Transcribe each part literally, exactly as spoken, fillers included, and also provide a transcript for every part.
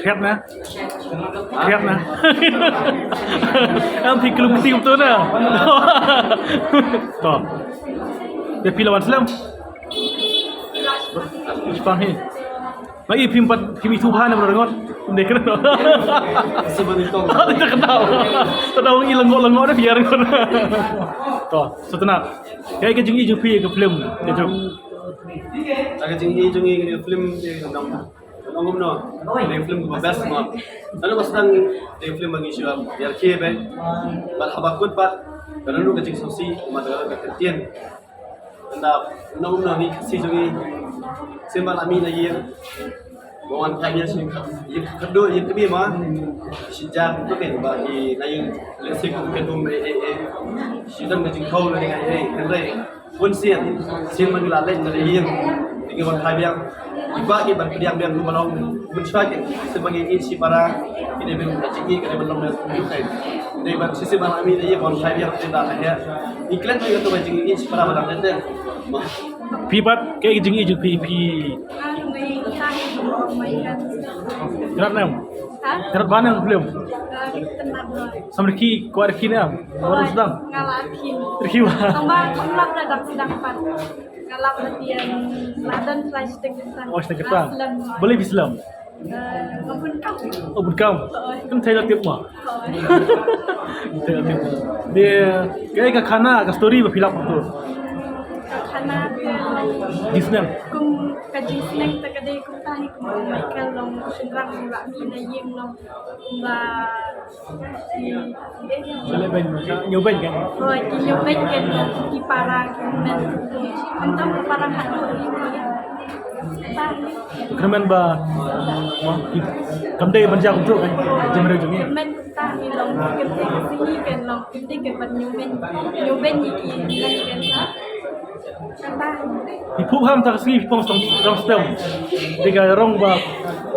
Khriat na. Khriat na. Em phi klum kti tu na. To. Te phi la wan slem. Spang hi. Ngi phim pat phim itu bha na ngot. Nde kena. Sibani tong. Kita kenal. Kita orang hilang ngot ngot ada biar ngot. To, setenak. Kaei ka jingïohi jong phi ka film. Ka jong. Ka jingïohi jong ngi ka film te ka dang. Nong kumno. Dei film ba best mo. Lalu ba sdang dei film ba ngi shu ïarkhie bha. Bad haba kut pat ka la lut ka jingsngewsih, kumta ka la lut ka ktien. Ynda nong kumno ngi Khasi jong ngi shisien ba la mih na ïing. Ba wan kam ïa shisien ïing kyrduh ïing kmie mo. Shisien jam to ke ba i na ïing lehse kum ka dum eh eh eh. Shisien ka jingkhaw na ïing eh eh. Hynrei Bun sien, sien ba ngi la leit na ïing, ngi wan phai biang. Ki kwah ki ban pdiang biang kumba long, bun shuwa ki, sien ba ngi ïeit shipara, ki dei ban ka jingïeit ka dei ban long na ïing kai. Dei ban shisien ba la mih na ïing wan phai biang, dei ban la heh. Ngi klet ngi ka tu ba jingïeit shipara ba dang dei dei. Phi pat, kaei ka jingïeit jong phi, phi. Tynat ne em? Ha? Tynat bha ne em film? Samrkhie, kwah rkhie ne em? Nga la rkhie. Rkhie bha. Tang ba kam lap la dang sdang pat. Nga lap la tian la don la shiteng kyrteng. Oh, shiteng kyrteng. Balei phi slem? Nga bun kam. Oh, bun kam. Kan thei la tip ma. Thei la tip. Dei kaei ka khana ka story ba phi lap tu? Ka khana ka jingsneng. Kum ka jingsneng ta ka dei kumta hi kum Michael long shynrang ba mih na ïing long. Ba Sale ben ma, nyu ben kan? Hoi, ki nyu ben kan, ki para, ki men, ki tam para hat. Kyrmen ba, mo, ki, kam dei ban jia kumjuh kan? Jemre jong ngi. Men ta ni long, ki tem sini kan long, ki tem kan ban nyu ben, nyu ben ni ki men kan. Phi phuh ham ta ka sngi phi pom stem, rong stem. Dei ka rong ba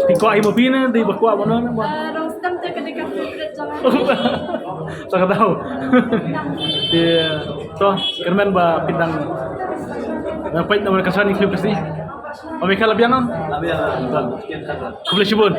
phi kwah hi mo phi ne, dei ba kwah mo no, ba. Ah, rong stem te ka dei ka favorite jong nga. Ta ka dau. Te to, kyrmen ba phin dang, dang peit na ka sani clip ka sngi. Ba me ka la biang no? La biang. Khublei shibun.